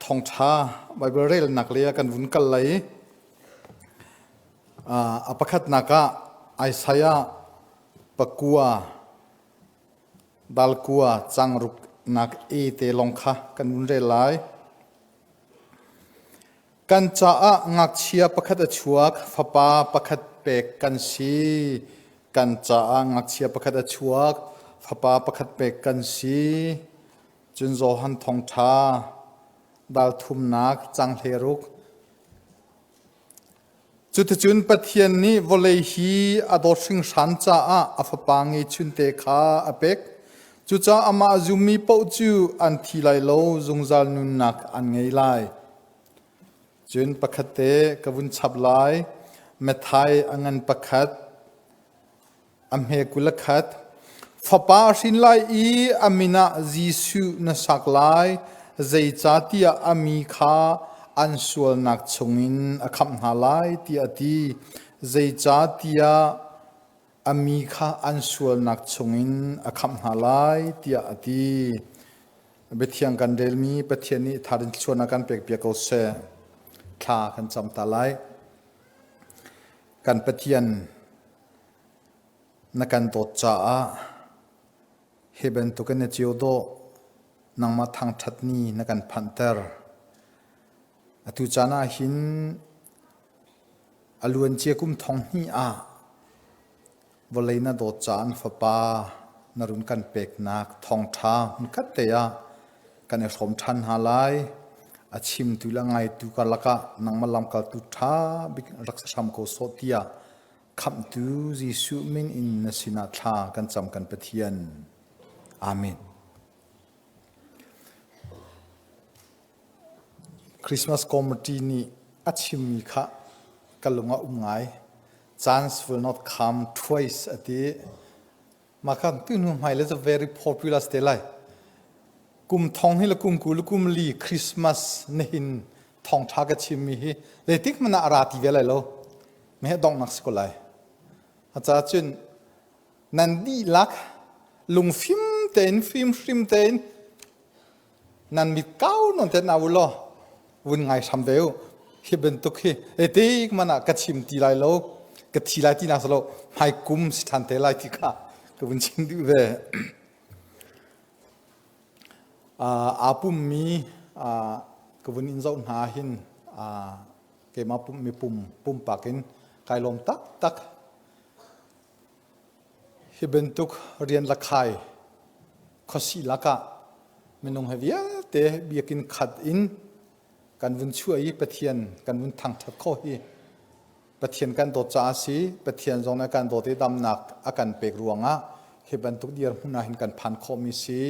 Thawngṭha Baibal relnak lei ah kan vun kal lai. A pakhatnak ah Isaiah pakua dal kua cang ruknak e te lawng kha kan vun rel lai. Kan caah ngakchia pakhat a chuak, fapa pakhat pek kan si. Kan caah ngakchia pakhat a chuak, fapa pakhat pek kan si. Cun Johan Thawngṭha dal thumnak cang hleiruk. Cuticun Pathian nih vawlei hi a dawt hringhran caah a Fapa ngeihchunte kha a pek. Cucaah amah a zummi paoh cu an thi lai lo, zungzal nunnak an ngei lai. Cun pakhat te ka vun chap lai. Matthai a ngan pakhat, A hme 21 Fapa a hrin lai i a min ah Jesuh na sak lai, zeicahtiah a mi kha an sualnak chungin a khamh hna lai, tiah a ti. Zeicahtiah a mi kha an sualnak chungin a khamh hna lai, tiah a ti. Biathiang kan relmi Pathian nih tharin thluachuahnak kan pekpiak ko seh. Thla kan cam ta lai. Kan Pathian na kan dawt caah hi bantukin na cio dawh nangmah thangṭhat ni na kan phanhter. Atu caan ah hin a luancia kum thong hnih ah vawlei na dawt caah an fapa na run kan peknak thawngṭha hmunkhat te ah kan i hrawm ṭhan hna lai. A chimtu le a ngaitu karlak ah nangmah lamkaltu ṭha bik rak si hram ko sawh tiah Khamhtu Jesuh min in na sinah thla kan cam kan Pathian. Amen. Christmas committee nih a chimmi kha ka lung a um ngai. Chance will not come twice a ti. Mah kha tu hnu hmai le cu very popular te lai. Kum thong hi le kum 20 le kum li Christmas nihin thawngṭha ka chimmi hi zeitik hmanh ah a ra ti ve lai lo. Me donghnak si ko lai. Aca cun nan dihlak lungfim tein fimhrim tein nan mit kau non te na u law vun ngai hram ve u. Hi bantuk hi zeitik hmanh ah ka chim ti lai lo, ka thi lai ti na si lo, hmai kum si ṭhan te lai ti kha ka vun chim duh ve. Aa pummi ka vun in zoh hna hin keimah pummi pum pumpak in kai lawm taktak. Hi bantuk rian la khai khuasih lakah minung he vialte biakinn khat in kan vun chuah i Pathian kan vun thangṭhat khawh hi Pathian kan dawt caah a si. Pathian zong nih a kan dawt i damnak a kan pek ruangah hi bantuk dirhmun ah hin kan phan khawhmi si.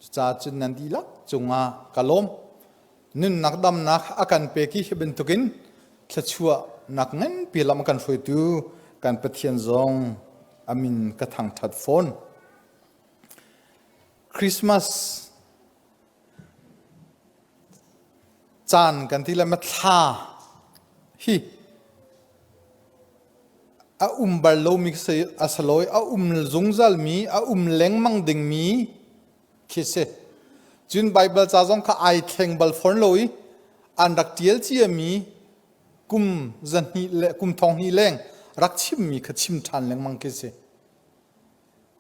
Cucaah cun nan dihlak cungah ka lawm. Nunnak damnak a kan pek i hi bantukin thluachuahnak nganpi lam a kan hruaitu kan Pathian zong a min ka thangṭhat fawn. Christmas caan kan ti le thla hi a um bal lomi a si lo i a um zungzalmi a um lengmang dingmi khi si. Cun Baibal ca zong kha ai thleng bal fawn lo i an rak ṭial ciami kum zahnih le kum thong hnih leng rak chimmi kha chim ṭhan lengmang khi si.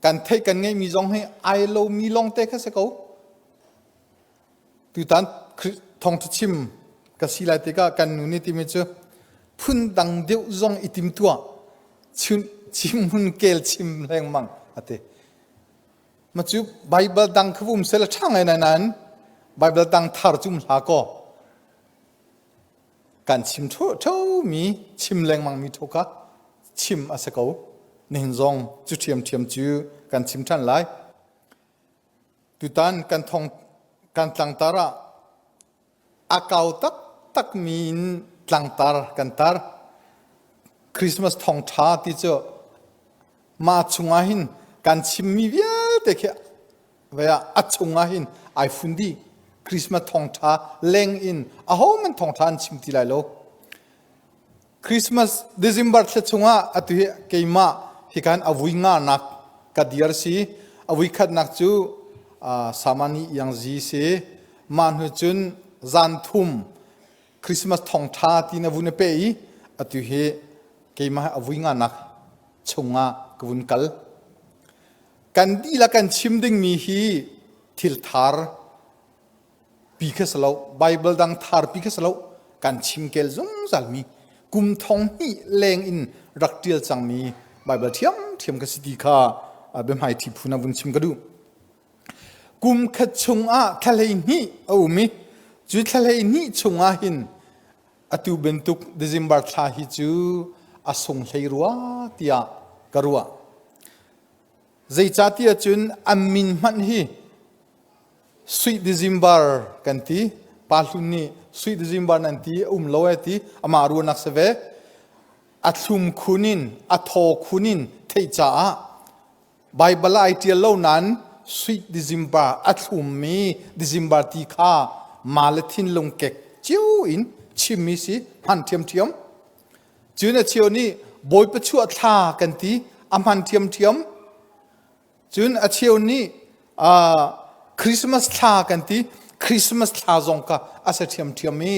Kan theih kan ngeihmi zong hi ai lomi lawngte kha si ko. Tutan thawngṭha chim ka si lai tikah kan nu nih timi cu phundang deuh zong i timtuah chim hun kel chim lengmang a ti. Ma cu Baibal dang kha um sel ṭha ngai nai nain Baibal dang thar cu um hlah kaw kan chim ṭheo mi chim lengmang mi ṭho kha chim a si ko. Nihin zong cu ṭhiamṭhiam cu kan chim ṭhan lai. Tutan kan thong kan tlangtar ah a kau taktak mi in tlangtar kan tar. Christmas thawngṭha ti cu mah chungah hin kan chimmi vialte khi vei ah a chungah hin ai fun dih. Christmas thawngṭha leng in ahohmanh thawngṭha an chim ti lai lo. Christmas December thla chungah atu hi keimah hikan a vui nganak ka dir si. A vui khatnak cu Samani Yangzi si. Mah hnu cun zan thum Christmas thawngṭha ti na vun i pe i atu hi keimah a vui nganak chungah ka vun kal. Kan dihlak kan chim dingmi hi thil thar pi kha si lo, Bible dang thar pi kha si lo, kan chim kel zungzal mi kum thong hnih leng in rak ṭial cangmi Bible ṭhiamṭhiam ka si ti kha biahmai ṭhi phu na vun chim ka duh. Kum khat chungah thla 12 a um i cu thla 12 chungah hin atu bantuk December thla hi cu a sung hlei rua tiah ka ruah. Zeicahtiah cun an min hmanh hi Sweet December kan ti. Pa Hlun nih Sweet December nan ti a um lo e ti amah ruahnak si ve. A thlum khun in a thaw khun in theih caah Baibal ah ai ṭial lo nain sweet December a thlummi December ti kha mah le thinlung kek cio in chimmi si hman ṭhiamṭhiam. Cun a cheu nih Bawipa chuah thla kan ti a hman ṭhiamṭhiam. Cun a cheu nih uh, Christmas thla kan ti Christmas thla zong kha a si ṭhiamṭhiam i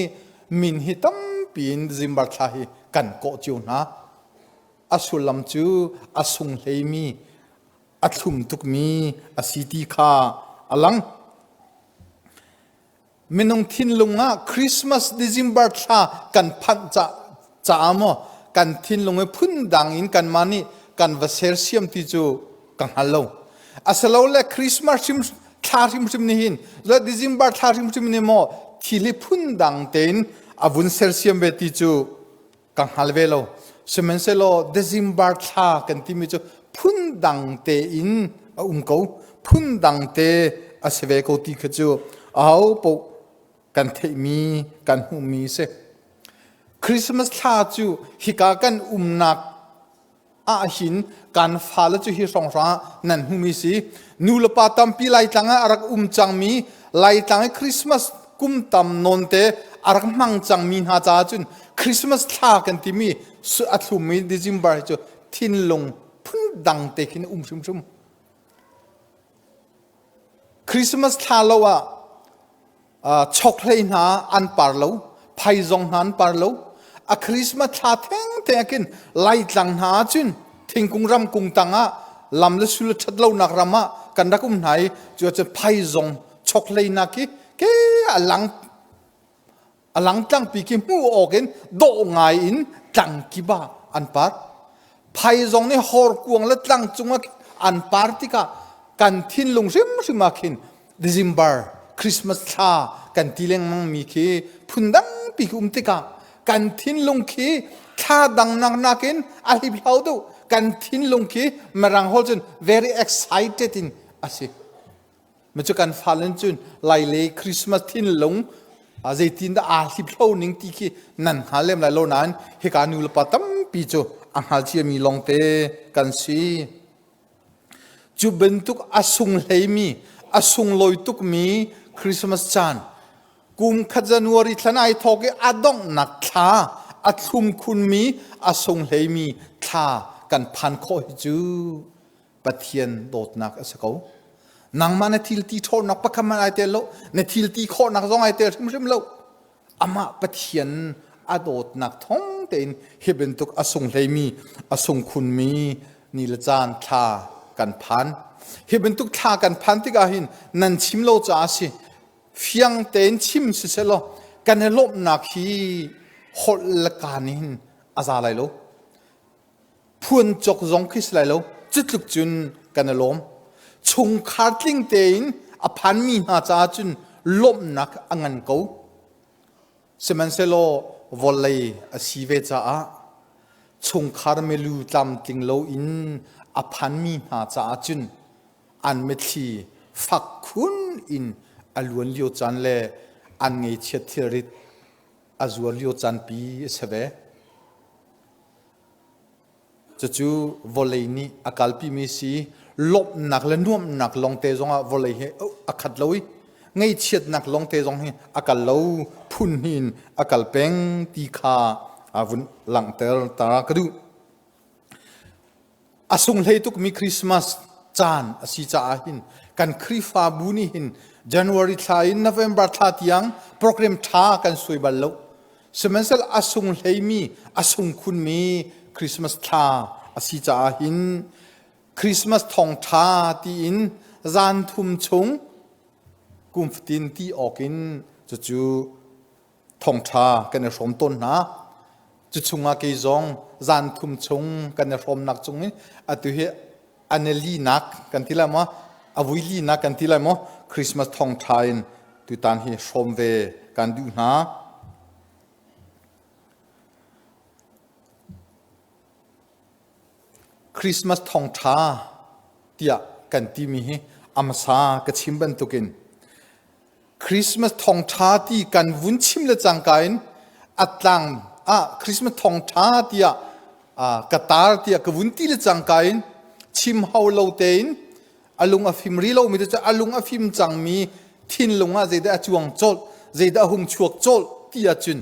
min hi tampi in December thla hi kan kawh cio hna. A sullam cu a sunghleimi, a thlum tukmi a si ti kha a lang. Minung thinlung ah Christmas December thla kan phanh caah maw kan thinlung i phundang in kanmah nih kan va sersiam ti cu ka hngal lo. Asilole Christmas hrim thla hrimhrim nih hin le December thla hrimhrim nih maw thil hi phundang tein a vun sersiam ve ti cu ka hngal ve lo. Sihmanhsehlaw December thla kan timi cu phundang tein a um ko. Phundang te a si ve ko ti kha cu aho paoh kan theihmi kan hmuhmi si. Christmas thla cu hika kan umnak ahhin kan fale cu hi hrawnghrang ah nan hmumi si. Nu le pa tampi Laitlang ah a rak um cangmi Laitlang i Christmas kum tam nawn te a rak hmang cangmi hna caah cun Christmas thla kan timi a thlummi December hi cu thinlung phundang te khin um hrimhrim. Christmas thla lo ah chokhlei hna an par lo, phaizong hna an par lo. A Christmas thla thengte ah khin Laitlang hna ah cun thingkung ramkung tang ah lam le sul ṭhat lonak ram ah kan rak um hna i cu cun phaizong chokhlei hna khi ke a lang A langtlangpi khi hmuh awk in dawh ngai in tlang kip ah an par. Phai zong nih horkuang le tlang cungah an par tikah kan thinlung hrimhrim ah khin December Christmas thla kan ti lengmang mi khi phundang pi khi um tikah kan thinlung khi thla dang nak nakin a hlip hlau deuh kan thinlung khi mirang hol cun very excited in a si. Macu kan fale cun Lailei Christmas thinlung zeitin dah aa hliphlo ning ti khi nan hngal lem lai lo nain hika nu le pa tampi cu a hngal ciami lawngte kan si. Cu bantuk a sunghleimi, a sunglawi tukmi Christmas caan kum khat January thlan ai thawk i a donghnak thla a thlum khunmi a sunghleimi thla kan phan khawh hi cu Pathian dawtnak a si ko. Nangmah na thil ti ṭhawnnak pakhat hmanh ai tel lo, na thil ti khawhnak zong ai tel hrimhrim lo. Amah Pathian a dawtnak thawng tein hi bantuk a sunghleimi, a sungkhunmi ni le caan thla kan phan. Hi bantuk thla kan phan tikah hin nan chim lo caah a si. Fiang tein chim siselaw kan i lawmhnak hi holh le kaan hin a za lai lo. Phuan cawk zong khi si lai lo. Cutluk cun kan i lawm. Chungkhar tling tein a phanmi hna caah cun lawmhnak a ngan ko. Sihmanhsehlaw vawlei a si ve caah chungkhar milu tlamtling loin a phanmi hna caah cun an mitthli fak khun in a luan lio caan le an ngeichiat thilrit a zuar lio caan pi a si ve. Cucu vawlei nih a kalpimi si lawmhnak le nuamhnak lawngte zongah vawlei hi a khat lo i ngaihchiatnak lawngte zong hi a kal lo phun hnih in a kal peng ti kha a vun langhter ta ka duh. A sunghlei tukmi Christmas. caan a si caah hin kan Khrihfabu nih hin January thla in November thla tiang program ṭha kan suai bal lo. Sihmanhsehlaw a sung hleimi, a sung khunmi Christmas thla a si caah hin Christmas thawngṭha tiin zan thum chung kum fatin ti awk in cucu thawngṭha kan i hrawm tawn hna. Cu chungah kei zong zan thum chung kan i hrawmnak chung in atu hi an i linak kan ti lai maw a vui linak kan ti lai maw Christmas thawngṭha in tutan hi hrawm ve kan duh hna. Christmas thawngṭha tiah kan timi hi a hmasa ka chim bantukin Christmas thawngṭha ti kan vun chim le cangka in a tlang ah Christmas thawngṭha tiah ka tar tiah ka vun ti le cangka in chim hau lo tein a lung a fim ri lomi cu a lung a fim cangmi thinlung ah zeidah a cuang colh zeidah a hung chuak colh ti ahcun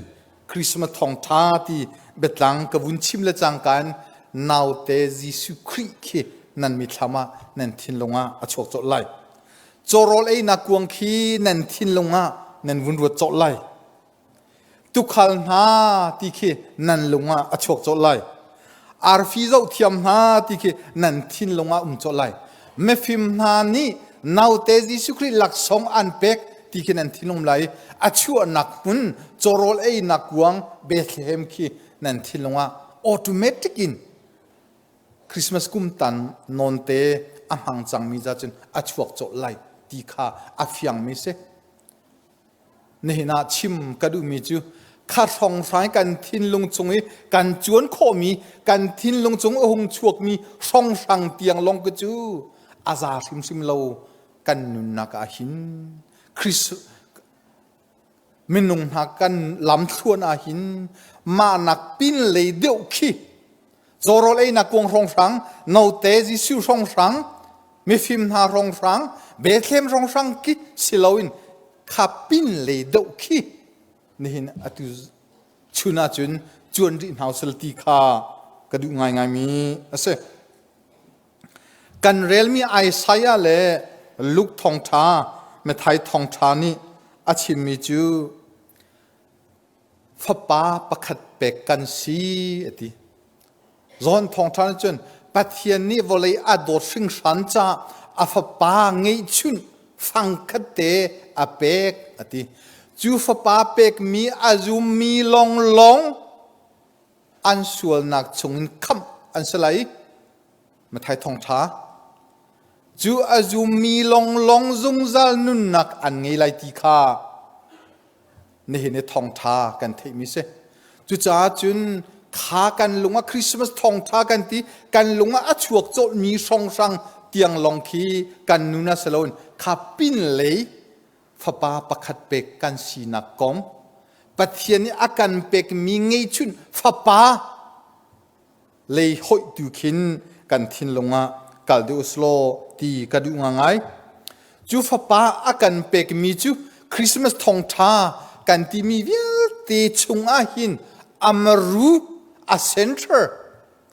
Christmas thawngṭha ti biatlang ka vun chim le cangka in naute Jesuh Khrih khi nan mithlam ah nan thinlung ah a chuak colh lai. Cawrawl einak kuang khi nan thinlung ah nan vun ruat colh lai. Tukhal hna ti khi nan lung ah a chuak colh lai. Arfi zohthiam hna ti khi nan thinlung ah um colh lai. Mifim hna nih naute Jesuh Khrih laksawng an pek ti khi nan thinlung lai. A chuahnak hmun cawrawl einak kuang Bethlehem khi nan thinlung ah automatic in Christmas kum tan nawnte a hmang cangmi ca cun a chuak colh lai ti kha a fiangmi si. Nihin ah chim ka duhmi cu kha hrawnghrang kan thinlung chung i kan cuan khawhmi kan thinlung chung a hung chuakmi hrawnghrang tiang lawng ka cu a za hrimhrim lo kan nunnak ah hin Christ minung hna kan lamthluan ah hin mahnak pin lei deuh khi Cawrawl einak kuang hrawnghrang, note Jesuh hrawnghrang, mifim hna hrawnghrang, Bethlehem hrawnghrang ki si loin kha pin lei deuh khi nihin atu chun ahcun cuan rih hna usal ti kha ka duh ngaingaimi a si. Kan relmi Isaiah le Luke thawngṭha, Matthai thawngṭha nih a chimmi cu Fapa pakhat pek kan si a ti. John thawngṭha nih cun Pathian nih vawlei a dawt hringhran caah a fapa ngeihchunh fangkhat te a pek a ti. Cu fapa pekmi a zummi lawnglawng an sualnak chungin khamh an si lai. Matthai thawngṭha cu a zummi lawnglawng zungzal nunnak an ngei lai ti kha nihin i thawngṭha kan theihmi si. Cucaah cun kha kan lung ah Christmas thawngṭha kan ti kan lung ah a chuak colhmi hrawnghrang tiang lawng khi kan nun ah si loin kha pin lei fapa pakhat pek kan sinak kong Pathian nih a kan pekmi ngeihchun fapa lei hoih tu khin kan thinlung ah kal deuh uslaw ti ka duh ngai. Cu fapa a kan pekmi cu Christmas thawngṭha kan timi vialte chung ah hin amaru a center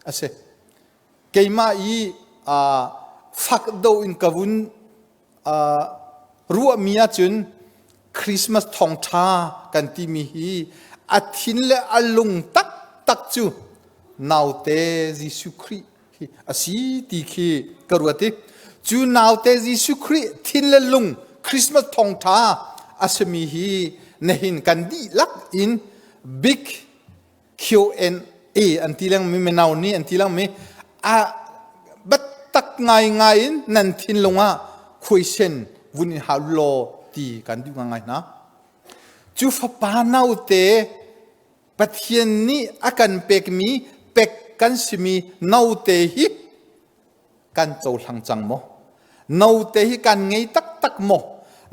a si. Keimah i fak do in ka vun ruahmi ahcun Christmas thawngṭha kan timi hi a thin le a lung taktak cu naute Jesuh Khrih hi a si ti khi ka ruat i cu naute Jesuh Khrih thin le lung Christmas thawngṭha a simi hi nihin kan dihlak in big Q&A an ti lengmi mino nih an ti lengmi a biatak ngaingai in nan thinlung ah khuaisen vun in hau law ti kan duh ngai hna. Cu fapa naute Pathian nih a kan pekmi pek kan simi naute hi kan cohlang cang maw? Note hi kan ngei taktak maw?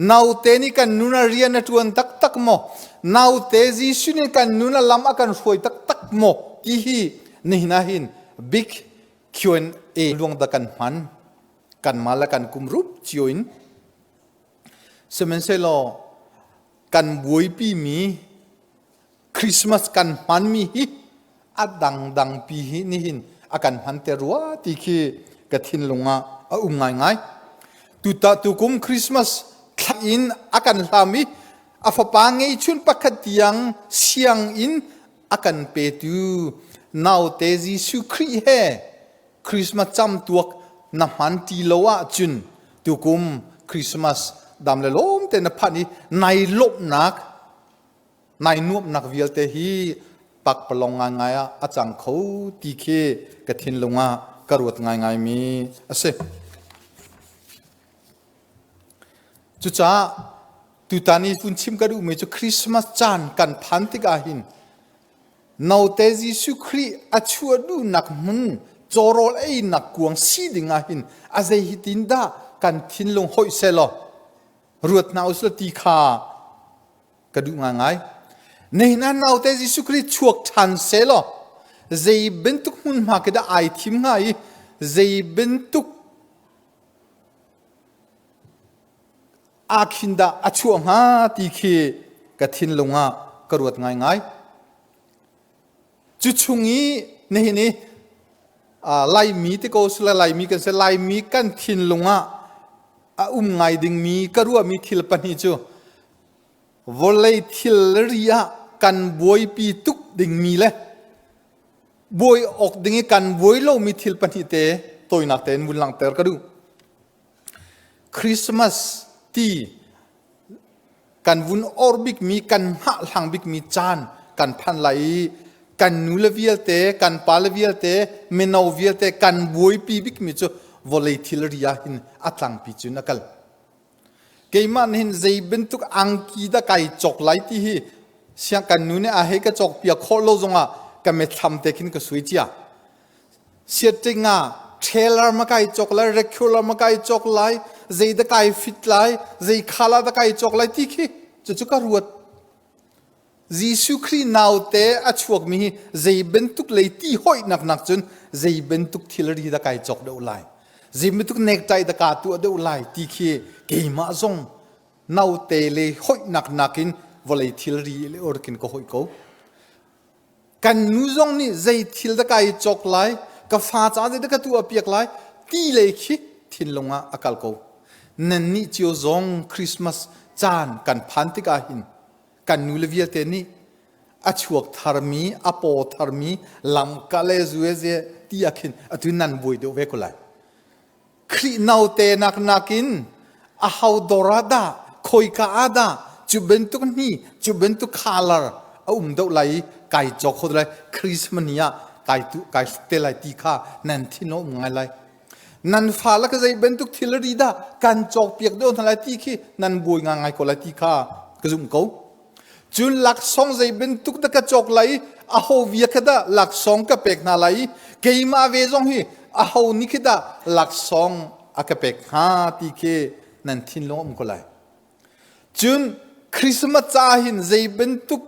Note nih kan nun a rian a ṭuan taktak maw? Note Jesuh nih kan nun a lam a kan hruai taktak maw? Ti hi nihin ah hin big Q&A luang da kan hman. Kanmah le kan kum rup cio in. Sihmanhsehlaw kan buaipi mi Christmas kan hmanmi hi a dangdang pi hi nihin a kan hman te rua ti khi ka thinlung ah a. a um ngaingai. Tuta tukum Christmas thla in a kan hlam i a fapa ngeihchun pakhat tiang sianginn a kan petu naute Jesuh Khrih he Christmas camtuak na hman ti lo ahcun tukum Christmas dam le lawm te na phanh i nai lawmhnak nai nuamhnak vialte hi pakpalong ngaingai ah a cang kho ti khi ka thinlung ah ka ruat ngaingai mi a si. Cucaah tutan i vun chim ka duhmi cu Christmas caan kan phan tikah hin Note Jesuh Khrih a chuah duhnak hmun cawrawl einak kuang si ding ah hin a zei hi tin dah kan thinlung hoih selaw ruat hna usila ti kha ka duh ngaingai. Nihin ah naute Jesuh Khrih chuak ṭhan selaw zei bantuk hmunhma khi dah ai thim hnga i zei bantuk aa khin dah a chuah hnga ti khi ka thinlung ah ka ruat ngaingai. Cu chung i nihin i Laimi ti ko sila Laimi kan si Laimi kan thinlung ah a um ngai dingmi ka ruahmi thil pahnih cu vawlei thilri ah kan buaipi tuk dingmi le buai awk ding i kan buai lomi thil pahnih te tawinak tein vun langhter ka duh. Christmas ti kan vun or bikmi kan hngahhlang bikmi caan kan phan lai i kan nule vialte kan pale vialte mino vialte kan buaipi bikmi cu vawlei thilri ah hin a tlangpi cun a kal. Keimah nih hin zei bantuk angki dah kai cawk lai ti hi siang kan nu nih a hei ka cawk piak khawh lo zongah ka mitthlam te khin ka sui cia. Siaṭing ah trailer ma kai cawk lai, regular ma kai cawk lai, zei dah kai fit lai, zei khala dah kai cawk lai ti khi cucu ka ruat. Jesuh Khrih naute a chuakmi hi zei bantuk lei ti hoihnak nak cun zei bantuk thilri dah kai cawk deuh lai, zei bantuk necktie dah kaa tuah deuh lai ti khi keimah zong naute le hoihnak nakin vawlei thilri le orkin ka hoih ko. Kan nu zong nih zei thil dah kai cawk lai, ka fa caah zei dah ka tuah piak lai ti lei khi thinlung ah a kal ko. Nannih cio zong Christmas caan kan phan tikah hin kan nule vialte nih a chuak tharmi a paw tharmi lamka le zueze ti ah khin atu nan buai deuh ve ko lai Khrih naute nak nakin a ho dor ah dah khoika ah dah cu bantuk hni cu bantuk color a um deuh lai i kai cawk kho lai Christmas ni ah kai tu kai hruk te lai ti kha nan thin a um ngai lai nan fa le ka zei bantuk thilri dah kan cawk piak deuh hna lai ti khi nan buai ngai ko lai ti kha ka zumh ko cun laksawng zei bantuk dah ka cawk lai i aho via kha dah laksawng ka pek hna lai i keimah ve zong hi aho nih khi dah laksawng a ka pek hnga ti khi nan thinlung um ko lai cun Christmas ca hin zei bantuk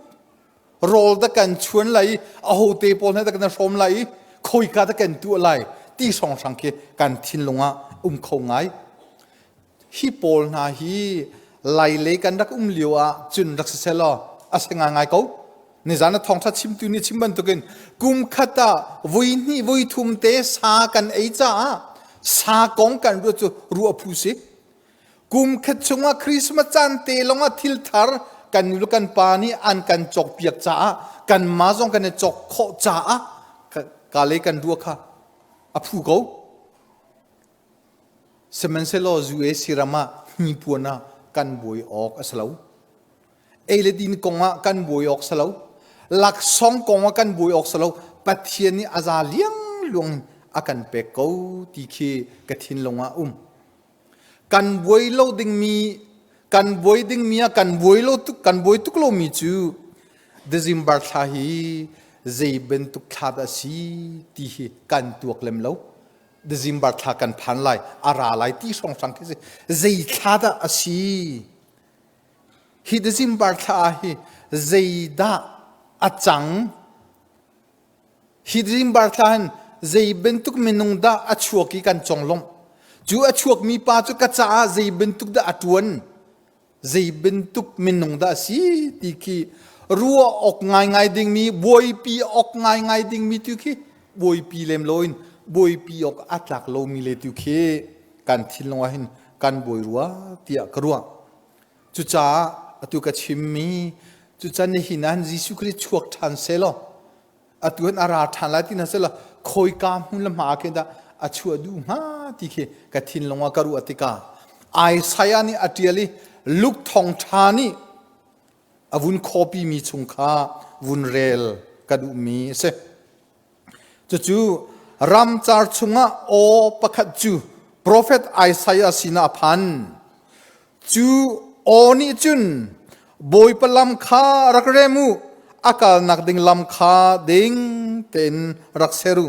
rawl dah kan chuan lai i ahote pawl he dah kan hrawm lai i khoika dah kan tuah lai ti hrawnghrang khi kan thinlung ah um kho ngai. Hi pawl hna hi lailei kan rak um lio ah cun rak si selaw a si ngaingai ko. Nizan a thawngṭha chimtu nih chim bantukin kum khat ah voi hnih voi thum te sa kan ei caah sa kong kan ruah cu ruah phu si. Kum khat chungah Christmas caan te lawngah thil thar kan nu le kan pa nih an kan cawkpiak caah kanmah zong kan i cawk khawh caah ka le kan ruah kha a phu ko. Sihmanhsehlaw US ram ah hnipuan ah kan buai awk a si lo. Ei le din kong ah kan buai awk si lo. Laksawng kong ah kan buai awk si lo. Pathian nih a za liangluang in a kan pek ko ti khi ka thinlung ah um. Kan buai lo dingmi kan buai dingmi ah kan buai lo tuk kan buai tuk lomi cu December thla hi zei bantuk thla dah a si ti hi kan tuak lem lo. December thla kan phan lai a ra lai ti hrawnghrang khi si zei thla dah a si hi December thla hi zeidah a cang Hi December thla hin zei bantuk minung dah a chuak i kan conglawmh? Cu a chuakmi pa cu ka caah zei bantuk dah a ṭuan? Zei bantuk minung dah a si ti khi ruah awk ngaingai dingmi, buaipi awk ngaingai dingmi tu khi buaipi lem loin buaipi awk a tlak lomi le tu khi kan thinlung ah hin kan buai rua tiah ka ruah. Cucaah atu ka chimmi cucan nihin ah Jesuh Khrih chuak ṭhan selaw atu hin a ra ṭhan lai ti hna selaw khawika hmun le hma khi dah a chuah duh hnga ti khi ka thinlung ah ka ruah tikah Isaiah nih a ṭial i Luke thawngṭha nih a vun copy mi chung kha vun rel ka duhmi a si. Cucu ramcar chungah aw pakhat cu profet Isaiah sinah a phan. Cu aw nih cun Bawipa lam kha rak rem u, a kalnak ding lam kha ding tein rak ser u.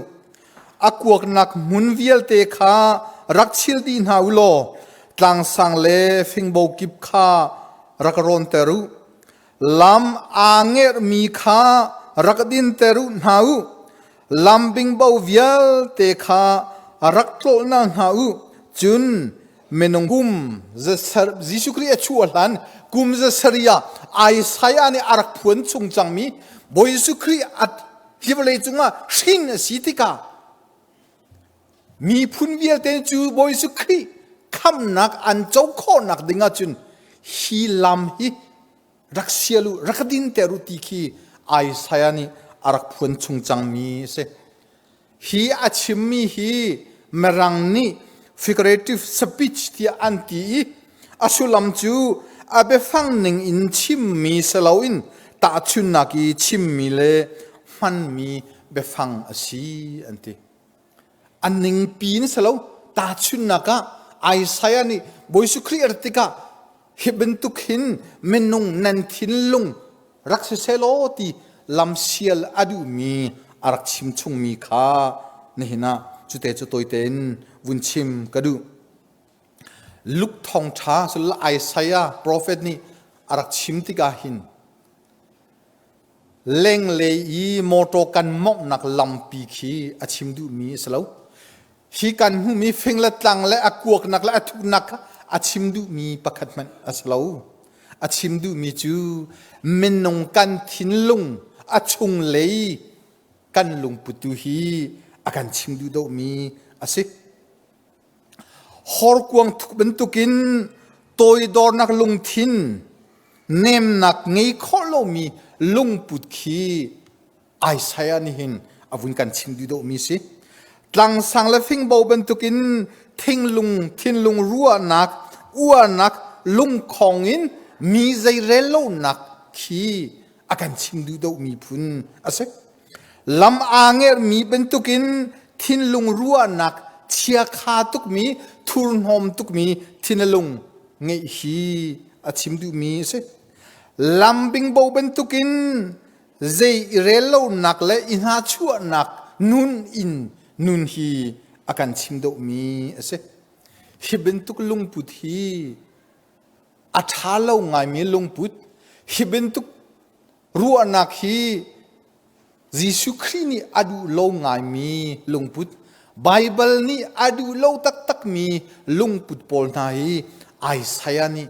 A kuaknak hmun vialte kha rak chil dih hna u law tlangsang le fingbo kip kha rak rawnter u. Lam aa ngerhmi kha rak dinter u hna u. Lam bingbo vialte kha rak tlawlhna hna u. Cun minung kum Jesuh Khrih a chuah hlan kum zasarih ah Isaiah nih a rak phuan chung cangmi Bawi Jesuh Khrih a hi vawlei cungah hrin a si tikah miphun vialte cu Bawi Jesuh Khrih khamhnak an co khawhnak ding ahcun hi lam hi rak sial u rak dinter u ti khi Isaiah nih a rak phuan chung cangmi a si. Hi a chimmi hi Mirang nih figurative speech tiah an ti i a sullam cu a biafang ning in chimmi si loin tahchunhnak i chimmi le hmanmi biafang a si an ti. A ningpi in si lo tahchunhnak ah Isaiah nih Bawi Jesuh Khrih a rat tikah hi bantuk hin minung nan thinlung rak si selaw ti lamsial a duhmi a rak chim chungmi kha nihin ah cute cu tawite in vun chim ka duh. Luke thawngṭha sul Isaiah profet nih a rak chim tikah hin lenglei i motor kan mawnghnak lampi khi a chim duhmi a si lo. Hi kan hmuhmi fing le tlang le a kuaknak le a thuknak kha a chim duhmi pakhat hmanh a si lo. A chim duhmi cu minung kan thinlung a chunglei kan lungput tu hi a kan chim duh deuhmi a si. Horkuang thuk bantukin toidornak lungthin nemnak ngei khawh lomi lungput khi Isaiah nih hin a vun kan chim duh dawhmi si. Tlangsang le fingbo bantukin thinglung thinlung ruahnak uarnak lungkhong in mi zeirel lonak khi a kan chim duh dawhmi phun a si. Lam aa ngerhmi bantukin thinlung ruahnak chiakha tukmi thurhnawm tukmi thinlung ngeih hi a chim duhmi a si. Lam bingbo bantukin zei i rel lonak le i hnachuahnak nun in nun hi a kan chim deuhmi a si. Hi bantuk lungput hi a ṭha lo ngaimi lungput, hi bantuk ruahnak hi Jesuh Khrih nih a duh lo ngaimi lungput, Baibal nih a duh lo taktakmi lungput pawl hna hi Isaiah nih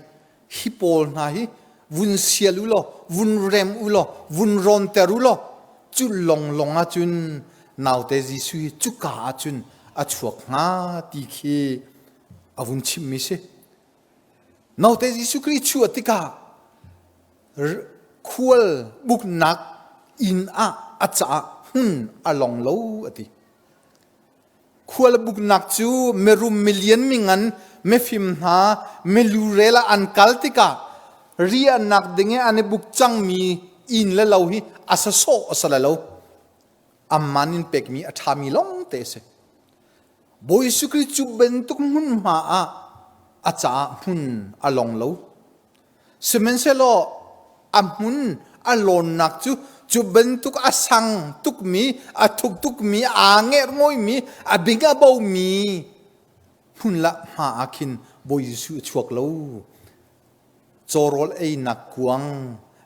hi pawl hna hi vun sial u law vun rem u law vun rawnter u law cu longlong ahcun naute Jesuh hi cuka ahcun a chuak hnga ti khi a vun chimmi si. Naute Jesuh Khrih chuah tikah khual buknak inn ah a caah hmun a long lo a ti. Khualbuknak cu mirum milian mingan mifim hna milurel ah an kal tikah riahnak ding i an i buk cangmi inn le lo hi a sa sawh a sa lo. Amman in pekmi a ṭhami lawng te a si. Bawi Jesuh Khrih cu bantuk hmunhma ah a caah hmun a long lo. Sihmanhsehlaw a hmun a lawnnak cu cu bantuk a sang tukmi, a thuk tukmi, aa ngerhngawimi, a bing a bomi hmun lah hma ah khin Bawi Jesuh a chuak lo. Cawrawl einak kuang,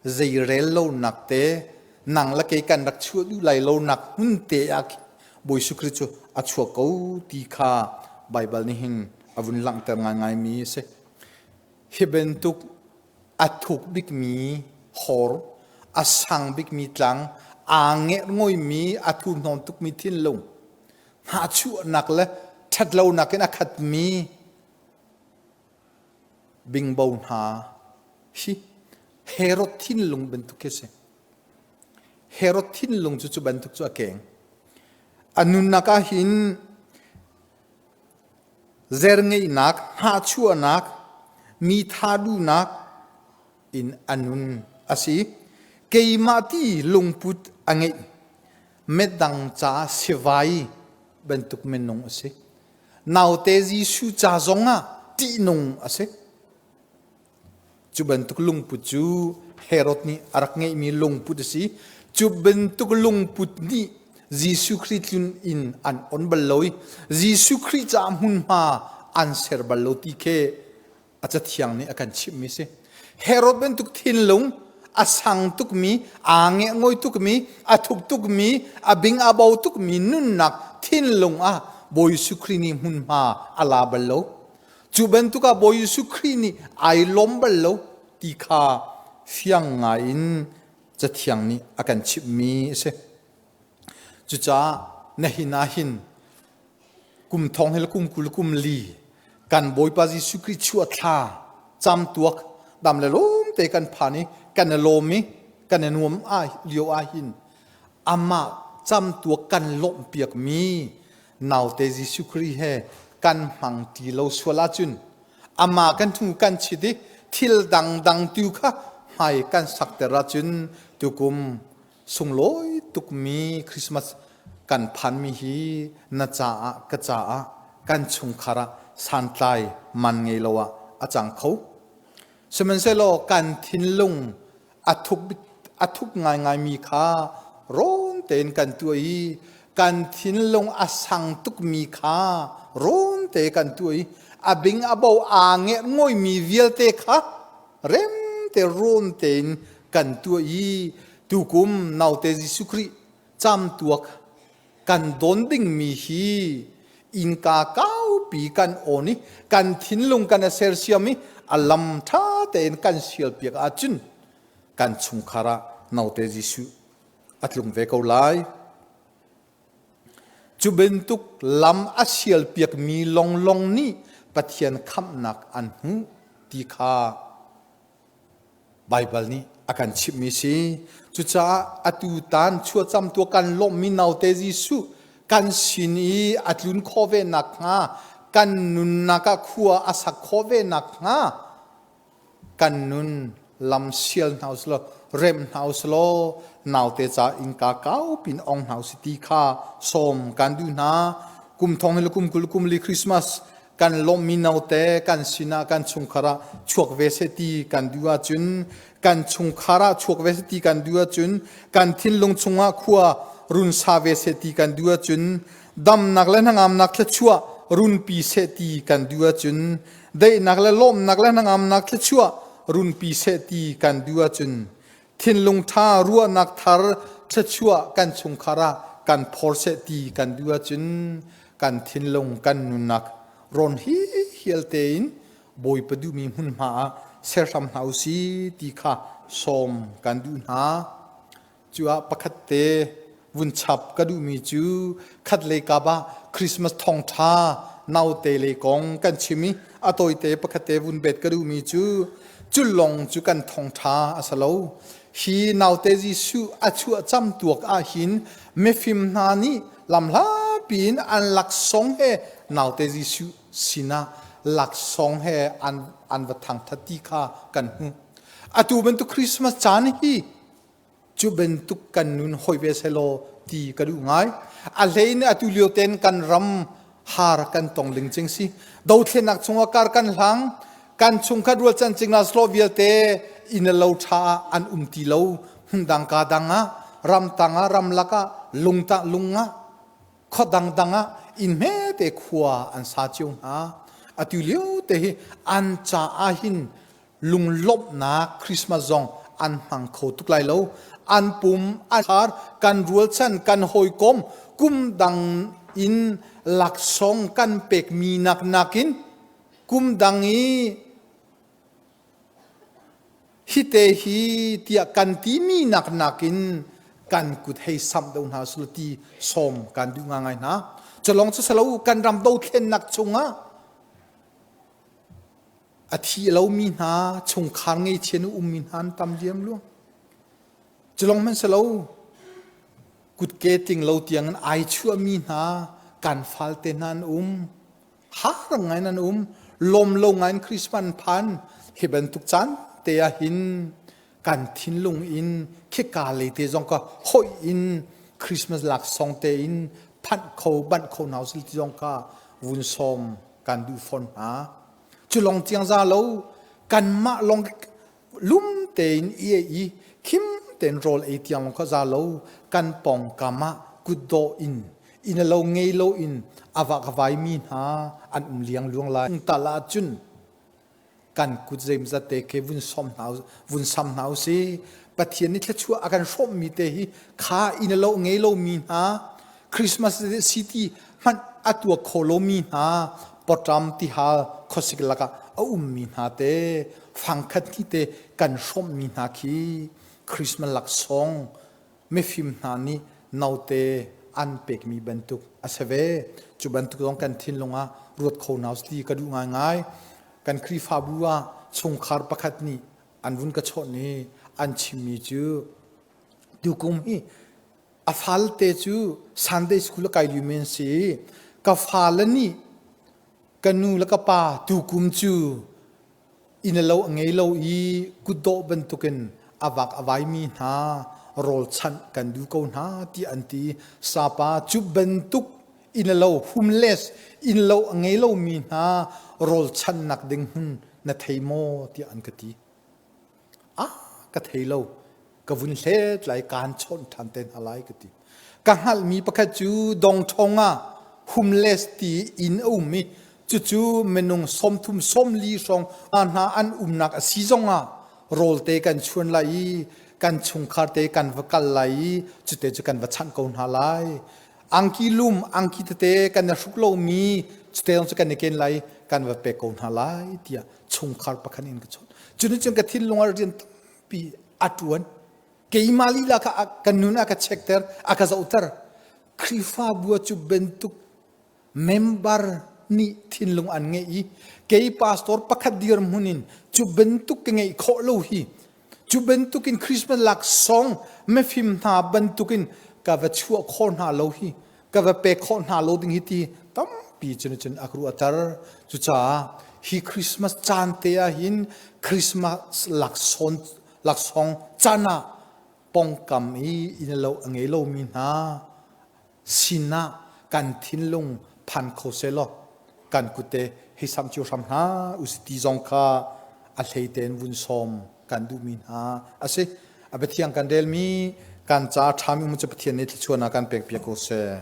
zeirel lonak te, nang le kei kan rak chuah duh lai lonak hmun te ah khin Bawi Jesuh Khrih cu a chuak ko ti kha Baibal nih hin a vun langhter ngaingaimi a si. Hi bantuk a thuk bikmi hor, a sang bikmi tlang, aa ngerhngoimi a thurhnawm tukmi thinlung, hnahchuahnak le ṭhatlonak in a khatmi. Bingbo hna hi Herod thinlung bantuk khi a si. Herod thinlung cu cu bantuk cu a keng. A nunnak ah hin zerngeihnak, hnahchuahnak, mi tha duhnak in a nun a si. Keimah ti lungput a ngeih. Medang ca sivai bantuk minung a si. Naute Jesuh ca zongah ṭihnung a si. Cu bantuk lungput cu Herod nih a rak ngeihmi lungput a si. Cu bantuk lungput nih Jesuh Khrih tlun in an on bal lo i Jesuh Khrih caah hmunhma an ser bal lo ti khi a cathiang nih a kan chimhmi a si. Herod bantuk thinlung a sang tukmi, aa ngehngawi tukmi, a thuk tukmi, a bing a bo tukmi nunnak thinlung ah Bawi Jesuh Khrih nih hmunhma a la bal lo. Cu bantuk ah Bawi Jesuh Khrih nih ai lawm bal lo ti kha fiang ngai in Cathiang nih a kan chimhmi a si. Cucaah nahin ah hin kum thong hil kum 20 kum li kan Bawipa Jesuh Khrih chuah thla camtuak dam le lawm te kan phan i kan i lawm i kan i nuam a lio ah hin amah camtuak kan lawmh piakmi naute Jesuh Khrih he kan hmang ti lo sual ahcun amah kan thu kan chit i thil dangdang tu kha hmai kan sakter ahcun tukum sunglawi tukmi Christmas kan phanmi hi na caah ka caah kan chungkhar ah santlai man ngei lo ah a cang kho. Sihmanhsehlaw kan thinlung a thuk a thuk ngaingaimi kha rawn tein kan tuah i kan thinlung a sang tukmi kha rawn te kan tuah i a bing a bo aa ngerh ngawimi vialte kha rem te rawn tein kan tuah i tukum naute Jesuh Khrih camtuak kan don dingmi hi innka kaupi kan awn i kan thinlung kan i sersiam i a lam ṭha tein kan sialpiak ahcun kan chungkhar ah naute Jesuh a tlung ve ko lai. Cu bantuk lam a sialpiakmi longlong nih Pathian khamhnak an hmuh ti kha Baibal nih a kan chimhmi si. Cucaah atu tan chuahcam tua kan lawmhmi naute Jesuh kan sin i a tlun khawh ve nakhnga kan nunnak ah khua a sak khawh ve nakhnga kan nun lam sial hna usih rem hna usih law naute ca innka kau pin ong hna usih ti kha sawm kan duh hna. Kum thong hi le kum 20 kum li Christmas kan lawmhmi note kan sinah kan chungkhar ah chuak ve seh ti kan duh ahcun kan chungkhar ah chuak ve seh ti kan duh ahcun kan thinlung chungah khua run sa ve seh ti kan duh ahcun damnak le hnangamnak thluachuah runpi seh ti kan duh ahcun daihnak le lawmhnak le hnangamnak thluachuah runpi seh ti kan duh ahcun thinlung ṭha ruahnak thar thluachuah kan chungkhar ah kan phor seh ti kan duh ahcun kan thinlung kan nunnak rawn hi hial tein Bawipa duhmi hmunhma ah ser hram hna usih ti kha sawm kan duh hna. Cu ah pakhat te vun chap ka duhmi cu khat lei kap ah Christmas thawngṭha naute lei kong kan chim i a tawite pakhat te vun bet ka duhmi cu cu lawng cu kan thawngṭha a si lo. Hi naute Jesuh a chuah cam tuak ah hin mifim hna nih lamhlapi in an laksawng he naute Jesuh sinah laksawng he an, an va thangṭhat ti kha kan hmuh. Atu bantuk Christmas caan hi cu bantuk kan nun hoi ve selaw ti ka duh ngai. A hlei in atu lio ten kan ram har kan tong ling cing si. Dothlennak chungah kar kan hlang, kan chungkhat rualchan cingla slo vialte inn lo tha ah an um ti lo. Hmundang ka dang ah, ramtang ah, ramlak ah, lungta lung ah, khua dangdang ah inn hmete khua an sa cio hna. Atu lio te hi an caah hin lunglawmhnak Christmas zong an hmang kho tuk lai lo. An pum, an khar, kan rualchan, kan hawikom, kum dang in laksawng kan pekmi nak nakin kum dang i hite hi tiah kan timi nak nakin kan kut hei samh deuh hna sula ti sawm kan duh ngai hna. Culong cu salo kan ram dothlennak chungah. A thi lomi hna chungkhar ngeichia nu ummi hna an tam liam luang. Culong hmanh si lo kutke ting lo tiang in ai chuahmi hna kan falte hna an um. Har ngai nan um. Lawm lo ngai in Christmas an phan. Hi bantuk caan te ah hin kan thinlung in khika lei te zong ka hoih in Christmas laksawng te in phanh kho banh kho hna usih ti zong kha vun sawm kan duh fawn hna. Cu lawng tiang za lo kanmah lawng lum tein i i khim tein rawl ei tiang lawng kha za lo kan pawngkam ah kutdawh in inn lo ngei lo in a vak a vaimi hna an um liang luang lai. Tal ahcun kan kut zeimzat te khi vun som hna vun sam hna usih. Pathian nih thluachuah a kan hrawmmi te hi kha inn lo ngei lomi hna Christmas city hmanh a tuak kho lomi hna pawṭam tihal khuasik lakah a ummi hna te fangkhat hnih te kan hrawmmi hna khi Christmas laksawng mifim hna nih note an pekmi bantuk a si ve. Cu bantuk zong kan thinlung ah ruat kho hna usih ka duh ngaingai. Kan Khrihfabu ah chungkhar pakhat nih an vun ka chawnh i an chimmi cu tukum hi a falte cu Sunday school a kai liomi an si i ka fale nih ka nu le ka pa tukum cu inn lo a ngei lo i kutdawh bantukin a vak a vaimi hna rawlchanh kan duh ko hna ti an ti. Sapa cu bantuk inn lo homeless inn lo a ngei lomi hna rawlchanhnak ding hmun na thei maw tiah an ka ti. Ah ka thei lo ka vun hlet lai kaan chawnh ṭhan te hna lai ka ti. Ka hngalhmi pakhat cu dongṭhong ah homeless ti inn a um i cucu minung 30 40 hrawng hna an umnak a si zongah rawlte kan chuan lai i kan chungkhar te kan va kal lai i cute cu kan va chanh ko hna lai. Angki lum angki tete kan i hruk lomi cute zong cu kan i ken lai kan va pek ko hna lai tiah chungkhar pakhat in ka chawnh. Cu cun ka thinlung ah rian tampi a ṭuan. Keimah lila kha ka nun a ka chekter, a ka zohter. Khrihfabu cu bantuk member nih thinlung an ngeih i kei pastor pakhat dirhmun in cu bantuk ka ngeih khawh lo hi cu bantukin Christmas laksawng mifim hna bantukin ka va chuah khawh hna lo hi ka va pek khawh hna lo ding hi ti tampi cun cun a ka ruahter. Cucaah hi Christmas caan te ah hin Christmas laksawng laksawng caan ah pongkam i inn lo a ngei lomi hna sinah kan thinlung phan kho selaw kan kute hei sam cio hram hna usih ti zong kha a hlei tein vun sawm kan duhmi hna a si. A biathiang kan relmi kan ca ṭhami um cu Pathian nih thluachuahnak kan pek piak ko seh.